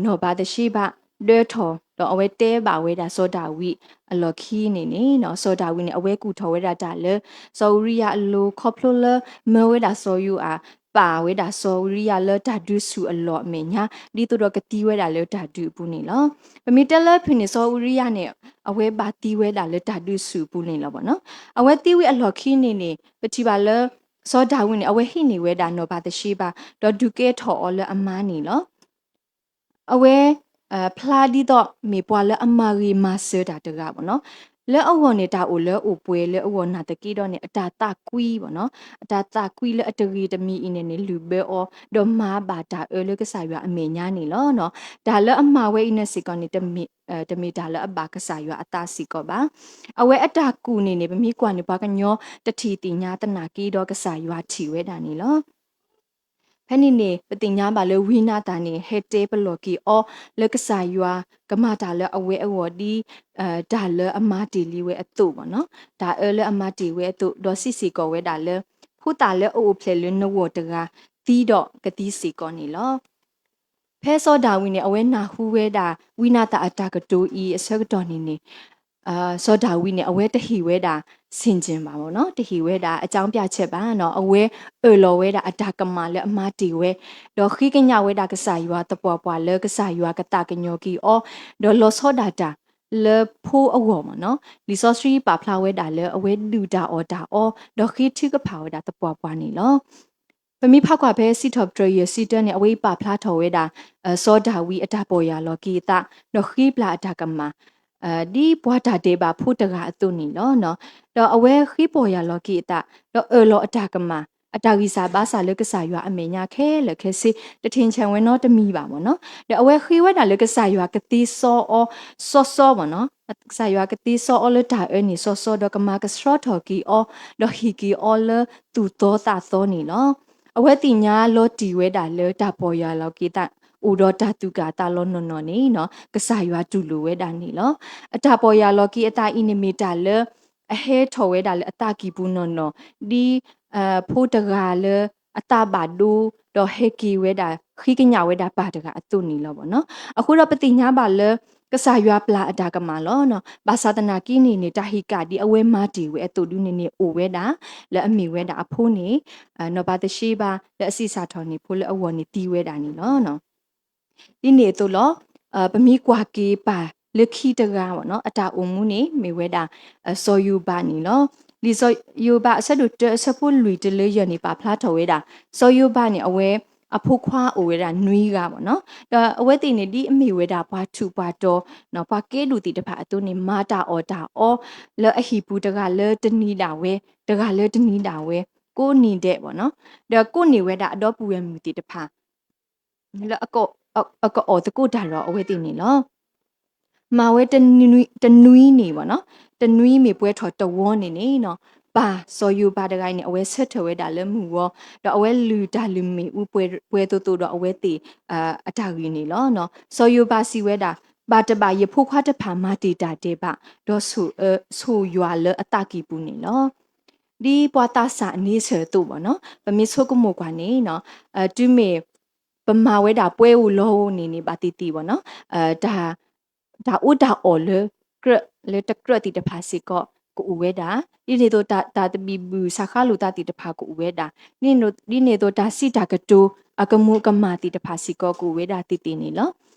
နီၢ်ဘၤသရှ့ဘၤဒၢထီၣ် ဒီးအဝဲတဲဘၣ်ဝဲဒၣ်စီၤဒၤဝံးအလီၢ်ခံန့ၣ်န့ၣ် စီၤဒၤဝံးန့ၣ် အဝဲကူၣ်ထီၣ်ဝဲဒၣ်တၢ်လၢ စီၤအူၤရံယၤအလိၤ ခီဖျိလၢမၢဝဲဒၣ်စီၤယိၤအၤ ပာ်ဝဲဒၣ်စီၤအူၤရံယၤလၢတၢ်ဒုးဆူၣ်အလီၢ်အမဲာ်ညါ ဒ်သိးဒီးကသံဝဲဒၣ်လၢတၢ်ဒုးအပူၤန့ၣ်လီၤ. ပမ့ၢ်တဲလၢဖုၣ်န့ၣ် စီၤအူၤရံယၤန့ၣ် အဝဲဘၣ်သံဝဲဒၣ်လၢတၢ်ဒုးဆူၣ်အပူၤန့ၣ်လီၤဘၣ်နီၤ. အဝဲသံဝဲအလီၢ်ခံန့ၣ်န့ၣ် ပထံၣ်ဘၣ်လၢ စီၤဒၤဝံးန့ၣ် အဝဲဟံးန့ၢ်ဝဲဒၣ်နီၢ်ဘၤသရှ့ဘၤ ဒီးဒုးကဲထီၣ်အီၤလၢအမါန့ၣ်လီၤ. အဝဲ ဖျါဒ်သိးမ့ၢ်ပှၤလၢအမၤဂ့ၤမၤစၢၤတၢ်တဂၤဘၣ်နီၤ. လၢအဂီၢ်န့ၣ် တၢ်အိၣ်လၢအအိၣ်ပှဲၤလၢအဂီၢ်နာ်သက့ဒီးန့ၣ် အတၢ်သးကွံဘၣ်နီၤ. အတၢ်သးကွံလၢအတဂ့ၤတမံၤအံၤန့ၣ်န့ၣ် လုၢ်ဘၢအီၤ ဒီးမၤဘၣ်တၢ်အၢလၢကစၢ်ယွၤအမဲာ်ညါန့ၣ်လီၤ. တၢ်လၢအမၤဝဲအံၤန့ၣ်စ့ၢ်ကီးန့ၣ် တမ့ၢ်တၢ်လၢအဘၣ်ကစၢ်ယွၤအသးစ့ၢ်ကီးဘၣ်. အဝဲအတၢ်ကူၣ်န့ၣ်န့ၣ် ပမ့ၢ်ကွၢ်န့ၣ် ပှၤကညီတထံၣ်သ့ၣ်ညါသနာ်က့ဒီး ကစၢ်ယွၤထံၣ်ဝဲဒၣ်န့ၣ်လီၤ. ဖဲန့ၣ်န့ၣ် ပသ့ၣ်ညါဘၣ်လၢဝံနၤသၣ်န့ၣ် ဟဲတဲပလီၢ်က့ၤအီၤ လၢကစၢ်ယွၤကမၤတၢ်လၢအဝဲအဂီၢ်ဒ် တၢ်လၢအမၤတ့ၢ်လံဝဲအသိးဘၣ်နီၤ. တၢ်အၢလၢအမၤတ့ၢ်ဝဲအသိး ဒီးစံးစ့ၢ်ကီးဝဲဒၣ်လၢ ဖိသၣ်လၢအအိၣ်ဖျဲၣ်လၢနဂီၢ်တဂၤ သံဒီးကသံစ့ၢ်ကီးန့ၣ်လီၤ. ဖဲစီၤဒၤဝံးန့ၣ် အဝဲနၢ်ဟူဝဲဒၣ် ဝံနၤသၣ်အတၢ်ကတိၤအံၤအဆၢကတီၢ်န့ၣ်န့ၣ် စီၤဒၤဝံးန့ၣ် အဝဲတဟ့ၣ်ဝဲဒၣ် ဆင်ခြင်ဘၣ်နီၤ, တဟ့ၣ်ဝဲဒၣ် အကြောင်းပြချက် ဘၣ်နီၤ. အဝဲအၢၣ်လီၤဝဲဒၣ်အတၢ်ကမၣ်လၢအမၤတ့ၢ်ဝဲ, ဒီးဃ့ကညးဝဲဒၣ်ကစၢ်ယွၤသပှၢ်ပှၢ်လၢကစၢ်ယွၤကသးကညီၤက့ၤအီၤ, ဒီးလီၤဆီဒၣ်တၢ်လၢဖိအဂီၢ်ဘၣ်နီၤ. လံာ်စီဆှံပာ်ဖျါဝဲဒၣ်လၢအဝဲဒုၣ်တၢ်အီၣ်တၢ်အီ, ဒီးဃ့ထုကဖၣ်ဝဲဒၣ်သပှၢ်ပှၢ်န့ၣ်လီၤ. ပမ့ၢ်ဖးကွၢ်ဖဲစံးထီၣ်ပတြၢၤယဲၢ်ဆံတၢန့ၣ် အဝဲအံၤပာ်ဖျါထီၣ်ဝဲဒၣ် စီၤဒၤဝံးအတၢ်ပီၢ်ယၢ်လီၤက့ၤအသး ဒီးဃ့ပျၢ်အတၢ်ကမၣ် ဒ်ပှၤတၢ်ဒဲးဘးဖိတဂၤအသိးန့ၣ်လီၤ. ဒီးအဝဲဃ့ပီၢ်ယၢ်လီၤက့ၤအသး ဒီးအၢၣ်လီၤအတၢ်ကမၣ် အတၢ်ဂံၢ်စၢ်ဘါစၢ်လၢကစၢ်ယွၤအမဲာ်ညါခဲလၢာ်ခဲဆ့ တထံၣ်ဆၢၣ်ဝဲနီတမံၤဘၣ်မ့ၢ်နီၤ. ဒီးအဝဲဃ့ဝဲဒၣ်လၢကစၢ်ယွၤကသ့စီအီၤ စီစီမ့ၢ်နီၤ, ကစၢ်ယွၤကသ့စီအီၤလၢတၢ်အၢန့ၣ်စီစီ ဒီးကမၤကဆှီထီၣ်က့ၤအီၤ ဒီးဟ့ၣ်က့ၤအီၤလၢသူၣ်သီသးသီန့ၣ်လီၤ. အဝဲသ့ၣ်ညါလီၤတံၢ်ဝဲဒၣ်လၢတၢ်ပီၢ်ယၢ်လီၤက့ၤအသး အိၣ်ဒီးတၢ်သူၣ်ကၢ်သးလီၤနီၢ်နီၢ်န့ၣ်နီၤ ကစၢ်ယွၤတူၢ်လိာ်ဝဲဒၣ်န့ၣ်လီၤ. အတၢ်ပီၢ်ယၢ်လီၤက့ၤအသးအံၤန့ၣ်မ့ၢ်တၢ်လၢ အဟဲထီၣ်ဝဲဒၣ်လၢအသးကံၢ်ပူၤနီၢ်နီၢ် ဒ် ဖိတဂၤလၢအသးဘၣ်ဒိ ဒီးဟဲက့ၤဝဲဒၣ် ဃ့ကညးဝဲဒၣ်ပၢ်တဂၤအသိးန့ၣ်လီၤမ့ၢ်နီၤ. အဃိဒီးပသ့ၣ်ညါဘၣ်လၢ ကစၢ်ယွၤပျၢ်အတၢ်ကမၣ်လီၤ. ဘၣ်ဆၣ်သနာ်က့န့ၣ်န့ၣ် တၢ်ဟ့ၣ်ကၣ်ဒ်အဝဲမၤတ့ၢ်ဝဲအသိးဒုန့ၣ်န့ၣ် အိၣ်ဝဲဒၣ် လၢအမ့ၢ်ဝဲဒၣ်အဖိန့ၣ် နီၢ်ဘၤသရှ့ဘၤ လၢအဆံးစၢ်ထီၣ်န့ၢ်ဖိလၢအဂီၢ်န့ၣ်သံဝဲဒၣ်န့ၣ်လီၤ. ဒ်န့ၣ်အသိးလီၤ. ပမ့ၢ်ကွၢ်က့ၤပၢ်လၢခံတဂၤမ့ၢ်နီၤ အတၢ်အိၣ်မူန့ၣ် မ့ၢ်ဝဲဒၣ် စီၤယိၤဘးန့ၣ်လီၤ. လံာ်စီၤယိၤဘးအဆၢဒိၣ်တၢအဆၢဖိလွံၢ်တုၤလၢယဲၢ်န့ၣ် ပာ်ဖျါထီၣ်ဝဲဒၣ် စီၤယိၤဘးန့ၣ် အဝဲအဖိခွါအိၣ်ဝဲဒၣ်နွံဂၤမ့ၢ်နီၤ. ဒီးအဝဲသ့ၣ်န့ၣ် ဒ်အမ့ၢ်ဝဲဒၣ်ပှၤထူးပှၤတီၤ ပှၤကဲဒိၣ်သ့ၣ်တဖၣ်အသိးန့ၣ် မၤတၢ်အီၣ်တၢ်အီ လၢအဟံၣ်ပူၤတဂၤလၢတနံၤဒၣ်ဝဲ တဂၤလၢတနံၤဒၣ်ဝဲ ကိးနံၤဒဲးမ့ၢ်နီၤ. ဒီးကိးန့ၢ်ဝဲဒၣ်အဒီပုၢ်ဝဲၢ်မုၣ်သ့ၣ်တဖၣ် လၢ အကအီၣ်သကိးတၢ်ဒီးအဝဲသ့ၣ်န့ၣ်လီၤ. မၤဝဲတနွံန့ၣ်မ့ၢ်နီၤ, တနွံမ့ၢ်ပှဲၤထီၣ်တဝီန့ၣ်န့ၣ်နီၤ, ပၢ်စီၤယိၤဘးတဂၤအံၤန့ၣ် အဝဲဆၢထၢၣ်ဝဲဒၣ်လၢမုၢ်ဂီၤ, ဒီးအဝဲလုၢ်တၢ်လုၢ်မ့ၣ်အူပှဲၤသိးသိးဒီးအဝဲသ့ၣ်အတၢ်ဂ့ၢ်န့ၣ်လီၤ. စီၤယိၤဘးစံးဝဲဒၣ်, ဘၣ်တဘၣ်ယဖိခွါတဖၣ်မၤတ့ၢ်တၢ်ဒဲးဘး, ဒီးဆိၣ်ယွၤလၢအသးကံၢ်ပူၤန့ၣ်လီၤ. ဒ်ပှၤသးစၢ်အန့ဆၢၣ်အသိးဘၣ်နီၤ, ပမ့ၢ်ဆိကမိၣ်ကွၢ်န့ၣ်နီၤ, တုၤမ့ၢ် ပမၤဝဲဒၣ်ပှဲၤဧိၤလီၤဧိၤန့ၣ်န့ၣ် ဘၣ်သ့ၣ်သ့ၣ်ဘၣ်နီၤ, တၢ် တၢ်အီၣ်တၢ်အီလၢ ကြၢးလၢတကြၢးသ့ၣ်တဖၣ်စ့ၢ်ကီး ကအိၣ်ဝဲဒၣ်, ဒ်န့ၣ်အသိး တၢ်သဘံၣ်ဘုၣ်စးဃါလိာ်သးသ့ၣ်တဖၣ်ကအိၣ်ဝဲဒၣ်, ဒ်န့ၣ်အသိးတၢ်စံးတၢ်ကတိၤ အကမူၤကမၣ်သ့ၣ်တဖၣ်စ့ၢ်ကီးကအိၣ်ဝဲဒၣ်သ့ၣ်သ့ၣ်န့ၣ်လီၤ.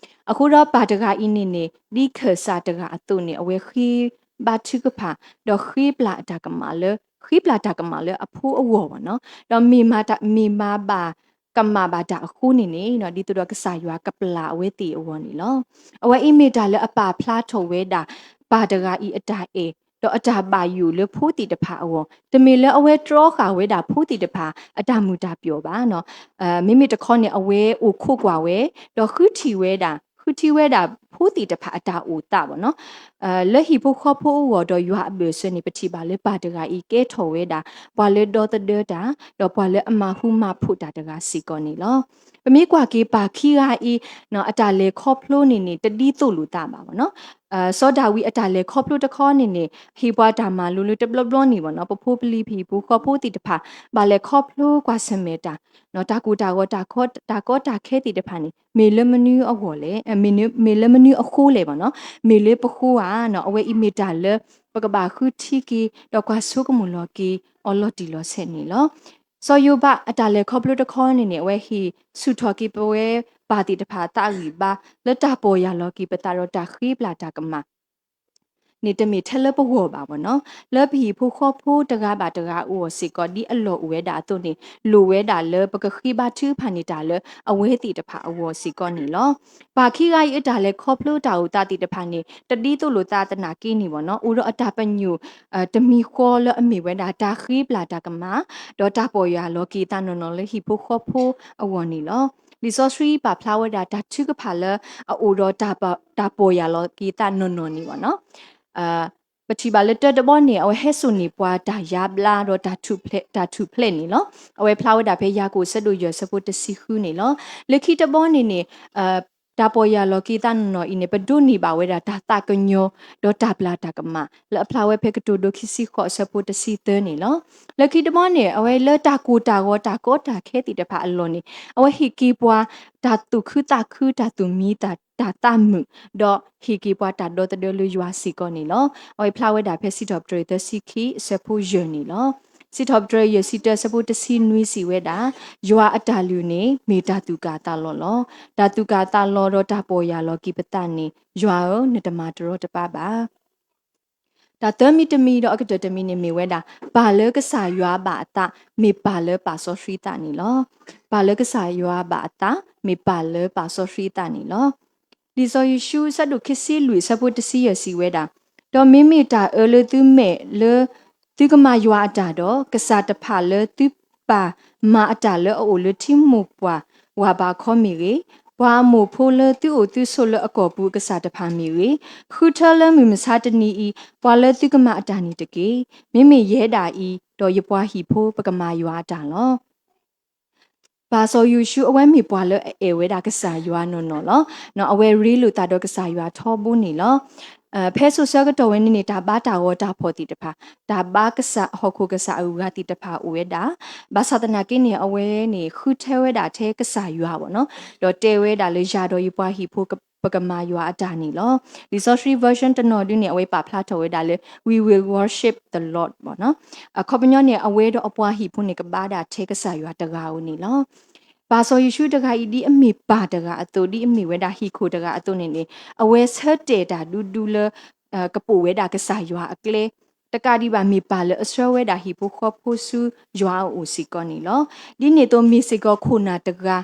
အဃိဒီးပၢ်တဂၤအံၤန့ၣ်န့ၣ် ဒ်ခၢၣ်စးတဂၤအသိးန့ၣ် အဝဲဃ့ဘါထုကဖၣ်, ဒီးဃ့ပျၢ်အတၢ်ကမၣ်လၢ ဃ့ပျၢ်တၢ်ကမၣ်လၢအဖိအဂီၢ်ဘၣ်နီၤ, ဒီးမ့ၢ်မၤဘၣ် ကမၣ်ဘၣ်တၢ်အဃိန့ၣ်န့ၣ် ဒ်သိးဒီးကစၢ်ယွၤကပျၢ်အဝဲသ့ၣ်အဂီၢ်န့ၣ်လီၤ. အဝဲအံၤမ့ၢ်တၢ်လၢအပာ်ဖျါထီၣ်ဝဲဒၣ် ပၢ်တဂၤအံၤအတၢ်အဲၣ် ဒီးအတၢ်ဘၣ်ယိၣ်လၢဖိသ့ၣ်တဖၣ်အဂီၢ်, တမ့ၢ်လၢအဝဲတြီဃာ်ဝဲဒၣ်ဖိသ့ၣ်တဖၣ် အတၢ်မုာ်တၢ်ပျီၢ်ဘၣ်. မ့မ့ၢ်တခီန့ၣ် အဝဲအိၣ်ခိးကွၢ်ဝဲ ဒီးဃုထံၣ်ဝဲဒၣ် ဃုထံၣ်ဝဲဒၣ်ဖိသ့ၣ်တဖၣ်အတၢ်အိၣ်သးဘၣ်နီၤ လၢဟံၣ်ဖိဃီဖိအဂီၢ်ဒီးယွၤအဘၢၣ်စၢၤန့ၣ် ပထံၣ်ဘၣ်လၢပၢ်တဂၤအံၤကဲထီၣ်ဝဲဒၣ် ပှၤလၢဒီသဒၢတၢ် ဒီးပှၤလၢအမၤဟူမၤဖိးတၢ်တဂၤစ့ၢ်ကီးန့ၣ်လီၤ. ပမ့ၢ်ကွၢ်က့ၤပၢ်ခံဂၤအံၤ အတၢ်လဲၤခီဖျိန့ၣ်န့ၣ် တဒ်သိးလိာ်သးဘၣ်နီၤ စီၤဒၤဝံးအတၢ်လဲၤခီဖျိတခီန့ၣ်န့ၣ် ဟ့ၣ်ပှၤတၢ်မၤလိလၢတဘျီဘျီန့ၣ်ဘၣ်နီၤ ပဖိပလံၤပဟံၣ်ဖိဃီဖိသ့ၣ်တဖၣ် ဘၣ်လဲၤခီဖျိကွၢ်ဆၢၣ်မဲာ်တၢ် တၢ်ကိၢ်တၢ်ဂီၤ တၢ်ကီတၢ်ခဲသ့ၣ်တဖၣ်န့ၣ် မ့ၢ်လၢမနုၤအဂီၢ်လဲၣ် မ့ၢ်လၢမနုၤအဃိလဲၣ်ဘၣ်နီၤ မ့ၢ်လၢပဃိဧါနီၤ အဝဲအံၤမ့ၢ်တၢ်လၢ ပကဘၣ်ဃုထံၣ်က့ၤ ဒီးကွၢ်ဆိကမိၣ်လီၤက့ၤအီၤလီၤတံၢ်လီၤဆဲးန့ၣ်လီၤ. စီၤယိၤဘးအတၢ်လဲၤခီဖျိတခီန့ၣ်န့ၣ် အဝဲဟ့ၣ်ဆူၣ်ထီၣ်က့ၤပဝဲပၢ်သ့ၣ်တဖၣ်အသးအဂံၢ်ဘါ လၢတၢ်ပီၢ်ယၢ်လီၤက့ၤပသးဒီးတၢ်ဃ့ပျၢ်တၢ်ကမၣ် န့ၣ်တမ့ၢ်ထဲလၢပဂီၢ်ဘၣ်ဘၣ်နီၤ လၢပဟံၣ်ဖိဃီဖိတဂၤဘၣ်တဂၤအဂီၢ်စ့ၢ်ကီး ဒ်အလီၢ်အိၣ်ဝဲဒၣ်အသိးန့ၣ် လိၣ်ဝဲဒၣ်လၢပကဃ့ဘါထုကဖၣ်န့ၢ်တၢ်လၢအဝဲသ့ၣ်တဖၣ်အဂီၢ်စ့ၢ်ကီးန့ၣ်လီၤ. ပၢ်ခံဂၤအံၤအတၢ်လဲၤခီဖျိတၢ်အိၣ်သးသ့ၣ်တဖၣ်န့ၣ် တဒ်သိးလိာ်သးသနာ်က့န့ၣ်ဘၣ်နီၤ အိၣ်ဒီးအတၢ်ပညိၣ် တမံၤဃီလၢအမ့ၢ်ဝဲဒၣ်တၢ်ဃ့ပျၢ်တၢ်ကမၣ် ဒီးတၢ်ပီၢ်ယၢ်လီၤက့ၤသးနီၢ်နီၢ်လၢဟံၣ်ဖိဃီဖိအဂီၢ်န့ၣ်လီၤ. လံာ်စီဆှံပာ်ဖျါဝဲဒၣ်တၢ်ထုကဖၣ်လၢအအိၣ်ဒီးတၢ်ပီၢ်ယၢ်လီၤက့ၤသးနီၢ်နီၢ်န့ၣ်ဘၣ်နီၤ ပထံၣ်ဘၣ်လၢတၢတဘီန့ၣ် အဝဲဟဲစိာ်န့ၢ်ပှၤတၢ်ယါဘျါဒီးတၢ်ထူၣ်ဖျဲးန့ၣ်လီၤ. အဝဲဖျါဝဲဒၣ်ဖဲယၤကိာ်အဆၢဒိၣ်ယဲၢ်အဆၢဖိတဆံဃုန့ၣ်လီၤ. လၢခံတဘီန့ၣ်န့ၣ် တၢ်ပီၢ်ယၢ်လီၤက့ၤသးနီၢ်နီၢ်အံၤန့ၣ် ပဒိးန့ၢ်ဘၣ်ဝဲဒၣ်တၢ်သးကညီၤ ဒီးတၢ်ပျၢ်တၢ်ကမၣ် လၢအဖျါဝဲဖဲကတိၤဒိခံဆံဃိးအဆၢဖိတဆံသၢန့ၣ်လီၤ. လၢခံတဘီန့ၣ် အဝဲလၢတၢ်ကိၢ်တၢ်ဂီၤ တၢ်ကီတၢ်ခဲသ့ၣ်တဖၣ်အလီၢ်န့ၣ် အဝဲဟ့ၣ်က့ၤပှၤ တၢ်သူၣ်ခုသးခု တၢ်သူၣ်မံသး တၢ်သးမုာ် ဒီးဟ့ၣ်က့ၤပှၤတၢ်ဒီသဒၢလၢယွၤစ့ၢ်ကီးန့ၣ်လီၤ. အဝဲဖျါဝဲဒၣ်ဖဲစံးထီၣ်ပတြၢၤသၢဆံခံအဆၢဖိယဲၢ်န့ၣ်လီၤ. စံးထီၣ်ပတြၢၤယဲၢ်ဆံတၢအဆၢဖိတဆံနွံစံးဝဲဒၣ်, ယွၤအတၢ်လုၢ်န့ၣ် မ့ၢ်တၢ်သူၣ်ကၢ်သးလီၤလီၤ. တၢ်သူၣ်ကၢ်သးလီၤဒီးတၢ်ပီၢ်ယၢ်လီၤက့ၤပသးန့ၣ် ယွၤဧၢ, နတမၤတရီတပါဘၣ်. တၢ်သၢမံၤတမံၤဒီးအကတၢၢ်တမံၤန့ၣ်မ့ၢ်ဝဲဒၣ်, ပၢ်လၢကစၢ်ယွၤဘၣ်အသး မ့ၢ်ပၢ်လၢပာ်စီဆှံသးန့ၣ်လီၤ. ပၢ်လၢကစၢ်ယွၤဘၣ်အသး မ့ၢ်ပၢ်လၢပာ်စီဆှံသးန့ၣ်လီၤ. လံာ်စီၤယိၤၡူအဆၢဒိၣ်ခံဆံလွံၢ်အဆၢဖိတဆံယဲၢ်စံးဝဲဒၣ်, ဒီးမ့မ့ၢ်တၢ်အၢလၢသုမဲာ်လၢ သုကမၤယွၤအတၢ်ဒီး ကစၢ်တဖၣ်လၢသုပၢ်မၤအတၢ်လၢအအိၣ်လၢထံမိၢ်ပှၢ်ဝၢ်ဘးခီမ့ၢ်ဂ့ၤ, ပှၤအမိၢ်ဖိလၢသုအိၣ်သုဆိးလၢအကီၢ်ပူၤအကစၢ်တဖၣ်မ့ၢ်ဂ့ၤ, ဃုထၢလၢမုၢ်မဆါတနံၤအံၤ ပှၤလၢသုကမၤအတၢ်န့ၣ်တက့ၢ်. မ့မ့ၢ်ယဲဒၣ်အံၤ ဒီးယပှၤဟံၣ်ဖိပကမၤယွၤအတၢ်လီၤ. ပၢ်စီၤယိၤၡူအဝဲမ့ၢ်ပှၤလၢအအဲၣ်ဝဲဒၣ်ကစၢ်ယွၤနီၢ်နီၢ်လီၤ. အဝဲရ့လိာ်သးဒီးကစၢ်ယွၤထီဘိန့ၣ်လီၤ. ဖဲစိၤဆၢကတီၢ်ဝဲန့ၣ်န့ၣ် တၢ်ဘါတၢ်ဂီၤတၢ်ဖှီၣ်သ့ၣ်တဖၣ်, တၢ်ဘါကစၢ်ဟီၣ်ခိၣ်ကစၢ်အဂုၤအဂၤသ့ၣ်တဖၣ်အိၣ်ဝဲဒၣ်, ဘၣ်ဆၣ်သနာ်က့န့ၣ် အဝဲန့ၣ်ဃုထၢဝဲဒၣ်ထဲကစၢ်ယွၤဘၣ်နီၤ, ဒီးတဲဝဲဒၣ်လၢယၤဒီးယပှၤဟံၣ်ဖိ ပကမၤယွၤအတၢ်န့ၣ်လီၤ. လံာ်စီဆှံ version တနီၤဒုန့ၣ် အဝဲပာ်ဖျါထီၣ်ဝဲဒၣ်လၢ We will worship the Lord ဘၣ်နီၤ. အခီပညီန့ၣ် အဝဲဒီးအပှၤဟံၣ်ဖိန့ၣ် ကဘါဒၣ်ထဲကစၢ်ယွၤတဂၤဧိၤန့ၣ်လီၤ. ပၢ်စီၤယိၤၡူတဂၤအံၤ ဒ်အမ့ၢ်ပၢ်တဂၤအသိး, ဒ်အမ့ၢ်ဝဲဒၣ်ဟံၣ်ခိၣ်တဂၤအသိးန့ၣ်န့ၣ်, အဝဲဆၢတဲာ်တၢ်ဒူဒူလၢ ကပိာ်ဝဲဒၣ်ကစၢ်ယွၤအကျဲ, တကးဒံးဘၣ် မ့ၢ်ပၢ်လၢအဆှၢဝဲဒၣ်ဟံၣ်ဖိဃီဖိဆူယွၤအအိၣ်စ့ၢ်ကီးန့ၣ်လီၤ. ဒ်န့ၣ်အသိး မ့ၢ်စ့ၢ်ကီးခိၣ်နၢ်တဂၤ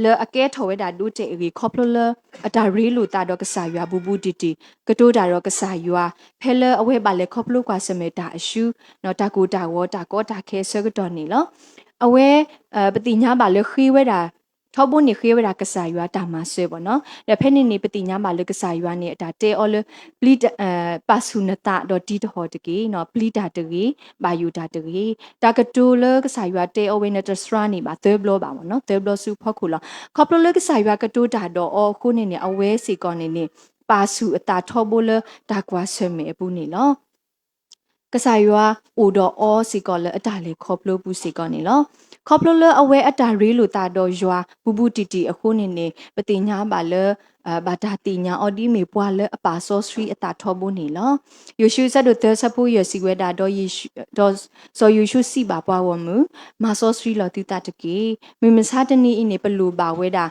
လၢအကဲထီၣ်ဝဲဒၣ်ဒိတဲာ်အဂ့ၢ် ခီဖျိလၢအတၢ်ရ့လိာ်သးဒီးကစၢ်ယွၤဘူးဘူးတံၢ်တံၢ်, ကတိၤတၢ်ဒီးကစၢ်ယွၤ, ဖဲလၢအဝဲဘၣ်လဲၤခီဖျိကွၢ်ဆၢၣ်မဲာ်တၢ်အၡူ, တၢ်ကိၢ်တၢ်ဂီၤ တၢ်ကီတၢ်ခဲအဆၢကတီၢ်န့ၣ်လီၤ. အဝဲ ပသ့ၣ်ညါဘၣ်လၢဃ့ဝဲဒၣ် ထီဘိန့ၣ်ဃ့ဝဲဒၣ်ကစၢ်ယွၤတၢ်မၤစၢၤဘၣ်နီၤ. ဒီးဖဲန့ၣ်န့ၣ် ပသ့ၣ်ညါဘၣ်လၢကစၢ်ယွၤန့ၣ် အတၢ်တဲအီၤလၢ ပာ်ဆူၣ်နသးဒီးတံၤတဟီၣ်တက့ၢ်, ပျံၤတၢ်တဂ့ၤ, ဘၣ်ယိၣ်တၢ်တဂ့ၤ. တၢ်ကတိၤလၢကစၢ်ယွၤတဲအီၤဝဲန့ၣ် တစှၤန့ၢ်ဘၣ်သၢဘျီဘၣ်ဘၣ်နီၤ, သၢဘျီဆူအဖီခိၣ်လီၤ. ခီဖျိလၢကစၢ်ယွၤကတိၤတၢ်ဒီးအီၤအဃိန့ၣ်န့ၣ် အဝဲစ့ၢ်ကီးန့ၣ်န့ၣ် ပာ်ဆူၣ်အသးထီဘိလၢတၢ်ကွၢ်ဆၢၣ်မဲာ်အပူၤန့ၣ်လီၤ. ကစၢ်ယွၤအိၣ်ဒီးအီၤစ့ၢ်ကီးလၢအတၢ်လဲၤခီဖျိပူၤစ့ၢ်ကီးန့ၣ်လီၤ. ခီဖျိလၢအဝဲအတၢ်ရ့လိာ်သးဒီးယွၤဘူးဘူးတံၢ်တံၢ်အဃိန့ၣ်န့ၣ် ပသ့ၣ်ညါဘၣ်လၢ ဘၣ်တၢ်သ့ၣ်ညါအီၤဒ်အမ့ၢ်ပှၤလၢအပာ်စီဆှံအသးထီဘိန့ၣ်လီၤ. ယိၤၡူအဆၢဒိၣ်သၢဆၢဖိယဲၢ်စံးဝဲဒၣ်, ဒီးစီၤယိၤၡူစံးဘၣ်ပှၤဂီၢ်မုၢ်, မၤစီဆှံလီၤသုသးတက့ၢ်. မုၢ်မဆါတနံၤအံၤန့ၣ် ပလိၣ်ဘၣ်ဝဲဒၣ်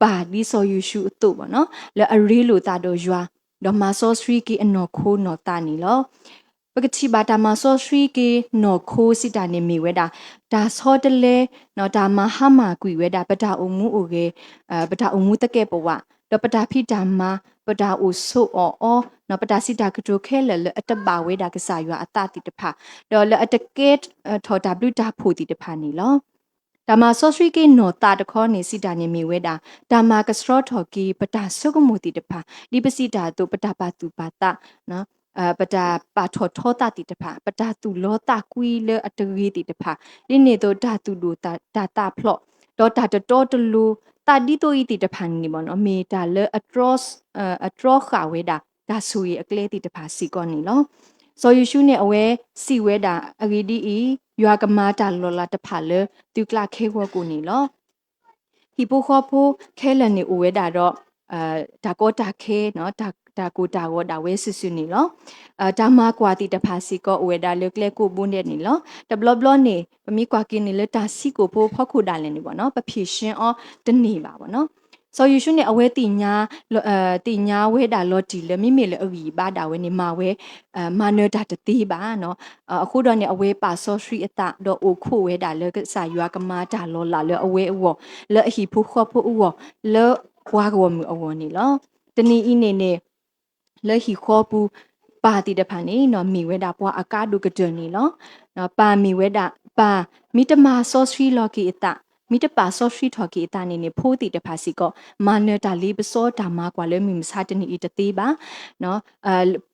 ပၢ်ဒ်စီၤယိၤၡူအသိးဘၣ်နီၤ, လၢအရ့လိာ်သးဒီးယွၤ, ဒီးမၤစီဆှံက့ၤအနီၢ်ခိနီၢ်သးန့ၣ်လီၤ. ပကထံၣ်ဘၣ်တၢ်မၤစီဆှံက့ၤနီၢ်ခိစံးတၢ်န့ၣ်မ့ၢ်ဝဲဒၣ် တၢ်ဆီတလဲ တၢ်မၤဟါမၢ်ကွံာ်ဝဲဒၣ် ပတၢ်အိၣ်မူအိၣ်ဂဲၤ ပတၢ်အိၣ်မူသကဲာ်ပဝး ဒီးပတၢ်ဖံးတၢ်မၤ ပတၢ်အိၣ်ဆိးအီၣ်အီ ပတၢ်စံးတၢ်ကတိၤခဲလၢာ်လၢအတဘၣ်ဝဲဒၣ်ကစၢ်ယွၤအသးသ့ၣ်တဖၣ် ဒီးလၢအတကဲထီၣ်တၢ်ဘျုးတၢ်ဖှိၣ်သ့ၣ်တဖၣ်န့ၣ်လီၤ. တၢ်မၤစီဆှံက့ၤနီၢ်သးတခီန့ၣ် စံးတၢ်န့ၣ်မ့ၢ်ဝဲဒၣ် တၢ်မၤကဆှီထီၣ်က့ၤ ပတၢ်ဆိကမိၣ်သ့ၣ်တဖၣ် ဒ်ပစံးတၢ်အသိး ပတၢ်ပာ်သူၣ်ပာ်သး ပတၢ်ပာ်ထီၣ်ထီသးသ့ၣ်တဖၣ် ပတၢ်သူၣ်လီသးကွံလၢအတဂ့ၤသ့ၣ်တဖၣ် ဒ်န့ၣ်အသိး တၢ်သူၣ်ဒိၣ်တၢ်သးဖျိး ဒီးတၢ်တတီတလိၤ သးဒ်သိးအံၤသ့ၣ်တဖၣ်န့ၣ် မ့ၢ်တၢ်လၢ အတြီဃာ်ဝဲဒၣ် တၢ်ဆိၣ်ဂ့ၤအကျဲသ့ၣ်တဖၣ်စ့ၢ်ကီးန့ၣ်လီၤ. စီၤယိၤၡူန့ၣ် အဝဲစံးဝဲဒၣ် အဂ့ၢ်ဒ်အံၤ, ယွၤကမၤတၢ်လီၤလးတဖၣ်လၢ သုကျးခဲဂီၤကိာ်န့ၣ်လီၤ. ဟံၣ်ဖိဃီဖိခဲလၢာ်န့ၣ်အိၣ်ဝဲဒၣ်ဒီး တၢ်ကီတၢ်ခဲ တၢ်ကိၢ်တၢ်ဂီၤဒၣ်ဝဲစုာ်စုာ်န့ၣ်လီၤ. တၢ်မၤကွၢ်သ့ၣ်တဖၣ်စ့ၢ်ကီးအိၣ်ဝဲဒၣ်လၢကျဲကိးဘိဒဲးန့ၣ်လီၤ. တဘျီဘျီန့ၣ် ပမ့ၢ်ကွၢ်က့ၤန့ၣ်လၢတၢ်ဆံးကိာ်ဖိအဖီခိၣ်ဒၣ်လဲာ်န့ၣ် ပဖံးရှင်းအီၤတန့ၢ်ဘၣ်. စီၤယိၤၡူန့ၣ် အဝဲသ့ၣ်ညါ သ့ၣ်ညါဝဲဒၣ်လီၤတံၢ်လၢ မ့မ့ၢ်လၢအဂံၢ်အဘါဒၣ်ဝဲန့ၣ် မၤဝဲ မၤနၢၤတၢ်တသ့ဘၣ်. အဃိဒီးန့ၣ် အဝဲပာ်စီဆှံအသး ဒီးအိၣ်ခိးဝဲဒၣ်လၢကစၢ်ယွၤကမၤတၢ်လီၤလးလၢအဝဲအဂီၢ်, လၢအဟံၣ်ဖိဃီဖိအဂီၢ်, လၢပှၤဂီၢ်မုၢ်အဂီၢ်န့ၣ်လီၤ. တနံၤအံၤန့ၣ်န့ၣ် လၢဟံၣ်ဃီပူၤ ပၢ်သ့ၣ်တဖၣ်န့ၣ် မ့ၢ်ဝဲဒၣ်ပှၤအကါဒိၣ်ကတၢၢ်န့ၣ်လီၤ. ပၢ်မ့ၢ်ဝဲဒၣ် ပၢ်မ့ၢ်တမၤစီဆှံလီၤက့ၤအသး, မ့ၢ်တပာ်စီဆှံထီၣ်က့ၤအသးန့ၣ်န့ၣ် ဖိသ့ၣ်တဖၣ်စ့ၢ်ကီး မၤနၢၤတၢ်လ့ပစီတၢ်မၤကွၢ်လၢမုၢ်မဆါတနံၤအံၤတသ့ဘၣ်.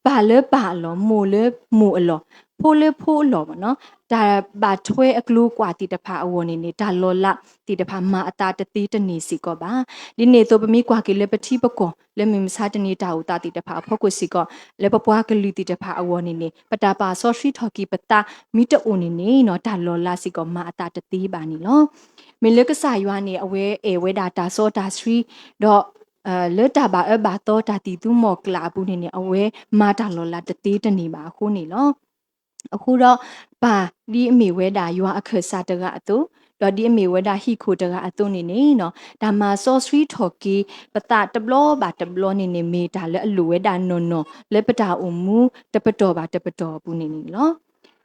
ပၢ်လၢပၢ်အလီၢ်, မိၢ်လၢမိၢ်အလီၢ်, ဖိလၢဖိအလီၢ်, တၢ်ဘၣ်ထွဲအကျိၤကွၢ်သ့ၣ်တဖၣ်အဂီၢ်န့ၣ်န့ၣ် တၢ်လီၤလးသ့ၣ်တဖၣ်မၤအသးတသ့တန့ၢ်စ့ၢ်ကီးဘၣ်. ဒ်န့ၣ်အသိး ပမ့ၢ်ကွၢ်က့ၤလၢပထံပကီၢ် လၢမုၢ်မဆါတနံၤတၢ်အိၣ်သးသ့ၣ်တဖၣ်အဖီခိၣ်စ့ၢ်ကီး လၢပပှၤကလုာ်သ့ၣ်တဖၣ်အဂီၢ်န့ၣ်န့ၣ် ပတၢ်ပာ်စီဆှံထီၣ်က့ၤပသးမ့ၢ်တအိၣ်န့ၣ်န့ၣ် တၢ်လီၤလးစ့ၢ်ကီးမၤအသးတသ့ဘၣ်န့ၣ်လီၤ. မ့ၢ်လၢကစၢ်ယွၤန့ၣ် အဝဲအဲၣ်ဝဲဒၣ်တၢ်စီတၢ်ဆှံ ဒီး လၢတၢ်ဘၣ်အၢဘၣ်သီတၢ်သံၣ်သူမီၢ်ကျၢ်အပူၤန့ၣ်န့ၣ် အဝဲမၤတၢ်လီၤလးတသ့တန့ၢ်ဘၣ်အဃိန့ၣ်လီၤ. အဃိဒီး ပၢ်ဒ်အမ့ၢ်ဝဲဒၣ်ယွၤအခၢၣ်စးတဂၤအသိး, ဒီးဒ်အမ့ၢ်ဝဲဒၣ်ဟံၣ်ခိၣ်တဂၤအသိးန့ၣ်န့ၣ် တၢ်မၤစီဆှံထီၣ်က့ၤပသးတဘျီဘၣ်တဘျီန့ၣ်န့ၣ် မ့ၢ်တၢ်လၢအလိၣ်ဝဲဒၣ်နီၢ်နီၢ် လၢပတၢ်အိၣ်မူတပတီၢ်ဘၣ်တပတီၢ်အပူၤန့ၣ်န့ၣ်လီၤ.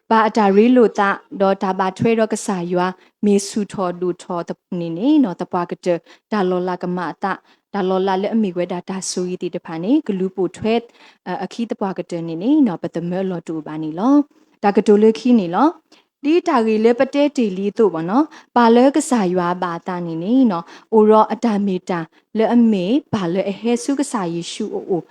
ပၢ်အတၢ်ရ့လိာ်သး ဒီးတၢ်ဘၣ်ထွဲဒီးကစၢ်ယွၤ မ့ၢ်ဆူၣ်ထီၣ်ဒိၣ်ထီၣ်န့ၣ်န့ၣ် သပှၢ်ကတၢၢ် တၢ်လီၤလးကမၤအသး, တၢ်လီၤလးလၢအမ့ၢ်ဝဲဒၣ်တၢ်ဆိၣ်ဂ့ၤသ့ၣ်တဖၣ်န့ၣ် ကလူၤပိာ်ထွဲ အခံသပှၢ်ကတၢၢ်န့ၣ်န့ၣ် ပသမၢအလီၢ်တအိၣ်ဘၣ်န့ၣ်လီၤ. တၢ်ကတိၤလၢခံန့ၣ်လီၤ. ဒ်တၢ်ဂ့ၢ်လၢပတဲတ့ၢ်လံအသိးဘၣ်နီၤ, ပၢ်လၢကစၢ်ယွၤဘၣ်အသးန့ၣ်န့ၣ် အိၣ်ဒီးအတၢ်မ့ၢ်တၢ်လၢအမ့ၢ်ပၢ်လၢအဟဲဆူကစၢ်ယ့ၣ်ၡူးအအိၣ်,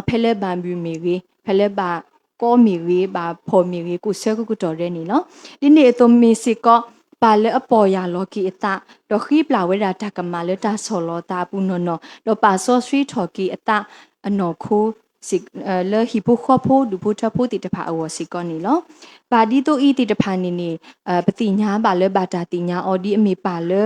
ဖဲလၢဘၣ်မုာ်မ့ၢ်ဂ့ၤ, ဖဲလၢဘၣ်ကီမ့ၢ်ဂ့ၤ, ဘၣ်ဖှီၣ်မ့ၢ်ဂ့ၤ, ကိးဆၢကတီၢ်ဒဲးန့ၣ်လီၤ. ဒ်န့ၣ်အသိးမ့ၢ်စ့ၢ်ကီး ပၢ်လၢအပီၢ်ယၢ်လီၤက့ၤအသး, ဒီးဃ့ပျၢ်ဝဲဒၣ်တၢ်ကမၣ်လၢတၢ်ဆီၣ်လီၤသးအပူၤနီၢ်နီၢ်, ဒီးပာ်စီဆှံထီၣ်က့ၤအသးအနီၢ်ခိ လၢဟံၣ်ဖိဃီဖိဒူၣ်ဖိထၢဖိသ့ၣ်တဖၣ်အဂီၢ်စ့ၢ်ကီးန့ၣ်လီၤ. ပၢ်ဒ်သိးအံၤသ့ၣ်တဖၣ်န့ၣ်န့ၣ် ပသ့ၣ်ညါဘၣ်လၢဘၣ်တၢ်သ့ၣ်ညါအီၤဒ်အမ့ၢ်ပၢ်လၢ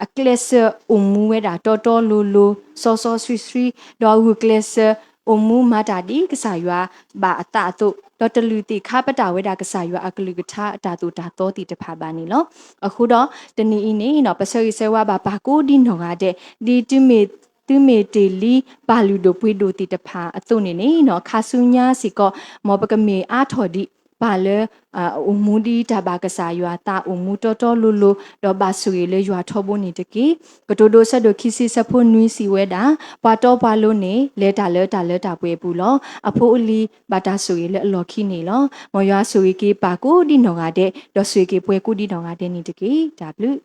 အကျဲးစၢးအိၣ်မူဝဲဒၣ်တီတီလိၤလိၤ စီစီဆှံဆှံ, ဒီးဂုာ်ကျဲးစၢးအိၣ်မူမၤတၢ်ဒ်ကစၢ်ယွၤဘၣ်အသးအသိး, ဒီးတလုၢ်သ့ၣ်ခါပတာ်ဝဲဒၣ်ကစၢ်ယွၤအကလုၢ်ကထါအတၢ်သိၣ်တၢ်သီသ့ၣ်တဖၣ်ဘၣ်န့ၣ်လီၤ. အဃိဒီး တနံၤအံၤန့ၣ် ပဆၢဂ့ၤဆၢဝါဘၣ်ပၢ်ကိးဒ်နီၢ်ဂၤဒဲး, ဒ်သုမ့ၢ်တ့ၢ်လံ ပၢ်လုၢ်ဒိၣ်ပှ့ၤဒိၣ်သ့ၣ်တဖၣ်အသိးန့ၣ်န့ၣ် ခါဆူညါစ့ၢ်ကီး မ်ပကမ့ၢ်အါထီၣ်ဒံး ပၢ်လၢ အိၣ်မူဒ်တၢ်ဘၣ်ကစၢ်ယွၤသးအိၣ်မူတီတီလိၤလိၤ ဒီးဘၣ်ဆိၣ်ဂ့ၤလၢယွၤထီဘိန့ၣ်တက့ၢ်. ကတိၤဒိဆၢဒိၣ်ခံဆံဆၢဖိနွံစံးဝဲဒၣ်, ပှၤတီပှၤလိၤန့ၣ် လဲၤတၢ်လၢတၢ်လၢတၢ်ပှဲၤအပူၤလီၤ. အဖိအလံၤဘၣ်တၢ်ဆိၣ်ဂ့ၤလၢအလီၢ်ခံန့ၣ်လီၤ. မ်ယွၤဆိၣ်ဂ့ၤက့ၤပၢ်ကိးဒ်နီၢ်ဂၤဒဲး, ဒီးဆိၣ်ဂ့ၤက့ၤပှၤကိးဒ်နီၢ်ဂၤဒဲးန့ၣ်တက့ၢ်. တၢ်ဘျုး